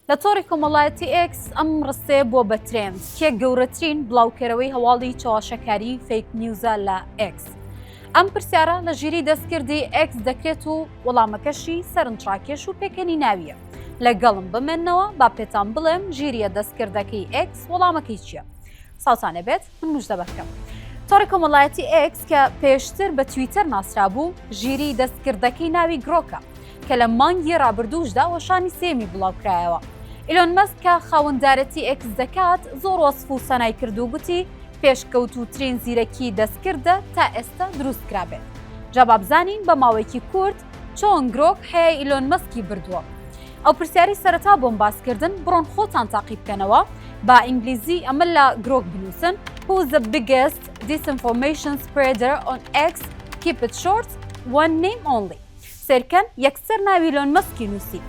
لە تۆڕی کۆمەڵایەتی ئێکس ئەم ڕستەیە بووە بە trend، کێ گەورەترین بڵاوکەرەوەی هەواڵی چەواشەکاری fake news ە لە ئێکس؟ ئەم پرسیارە لە ژیری دەستکردی ئێکس دەکرێت و وەڵامەکەشی سەرنجڕاکێش و پێکەنیناوییە. لەگەڵم بمێنەوە با پێتان بڵێم ژیریە دەستکردەکەی ئێکس وەڵامەکەی چییە. ساڵتان لێبێت من مژدە بەکەم. تۆڕی کۆمەڵایەتی ئێکس کە پێشتر بە تویتەر ناسرابوو، ژیری دەستکردەکەی ناوی گرۆکە. کە لە مانگی ڕابردووشدا وەشانی سێیەمی بڵاوکرایەوە. ئیلۆن مەسک کە خاوەندارێتی ئێکس دەکات، زۆر وەسف و سەنای کرد و گوتی پێشکەوتووترین زیرەکی دەستکردە تا ئێستا دروست کرابێت. جا با بزانین بە ماوەیەکی کورت چۆن گرۆک حەیای ئیلۆن مەسکی بردووە. ئەو پرسیارەی سەرەتا بۆم باس کردن بڕۆن خۆتان تاقی بکەنەوە با ئینگلیزی ئەمە لە گرۆک بنووسن Who's the biggest disinformation spreader on X? Keep it short, one name only. سەیرکەن یەکسەر ناوی ئیلۆن مەسکی نووسی.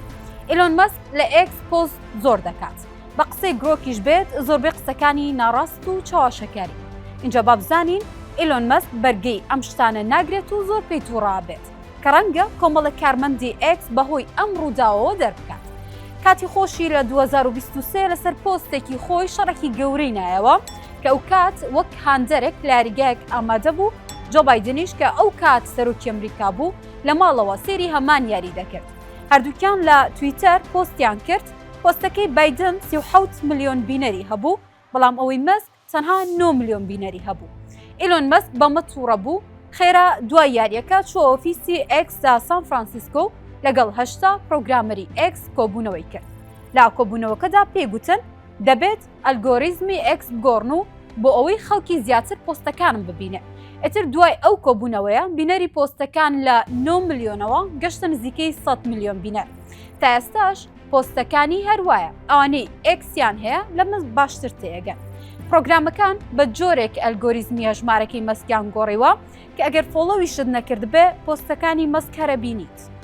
ئیلۆن مەسک لە ئێکس پۆست زۆر دەکات. بە قسەی گرۆکیش بێت زۆربەی قسەکانی ناڕاست و چەواشەکاری. ئینجا با بزانین ئیلۆن مەسک بەرگەی ئەم شتانە ناگرێت و زۆر پێی تووڕە بێت کە ڕەنگە کۆمەڵێک کارمەندی ئێکس بەهۆی ئەم ڕووداوەوە دەربکات. کاتی خۆشی لە 2023 لەسەر پۆستێکی خۆی شەڕێکی گەورەی نایەوە کە ئەوکات وەک هاندەرێک لە یاریگایەک ئامادە بوو، جۆ بایدنیش کە ئەو کات سەرۆکی ئەمریکا بوو لە ماڵەوە سەیری هەمان یاری دەکرد. هەردووکیان لە تویتەر پۆستیان کرد، پۆستەکەی بایدن 37 ملیۆن بینەری هەبوو، بەڵام ئەوەی مەسک تەنها 9 ملیۆن بینەری هەبوو. ئیلۆن مەسک بەمە تووڕە بوو، خێرا دوای یارییەکە چووە ئۆفیسی ئێکس لە سان فرانسیسکۆ و لەگەڵ 80 پرۆگرامەری ئێکس کۆبوونەوەی کرد. لە کۆبوونەوەکەدا پێی گوتن دەبێت ئەلگۆریزمی ئێکس بگۆڕن و بۆ ئەوەی خەڵکی زیاتر پۆستەکانم ببینێ. ئیتر دوای ئەو کۆبوونەوەیە بینەری پۆستەکان لە 9 ملیۆنەوە گەشتە نزیکەی 100 ملیۆن بینەر. تا ئێستاش پۆستەکانی هەروایە ئەوانەی ئێکسیان هەیە لەمە باشتر تێگەن. پرۆگرامەکان بە جۆرێک ئەلگۆریزمی هەژمارەکەی مەسکیان گۆڕیوە کە ئەگەر follow یشت نەکردبێ پۆستەکانی مەسک هەرە بینیت.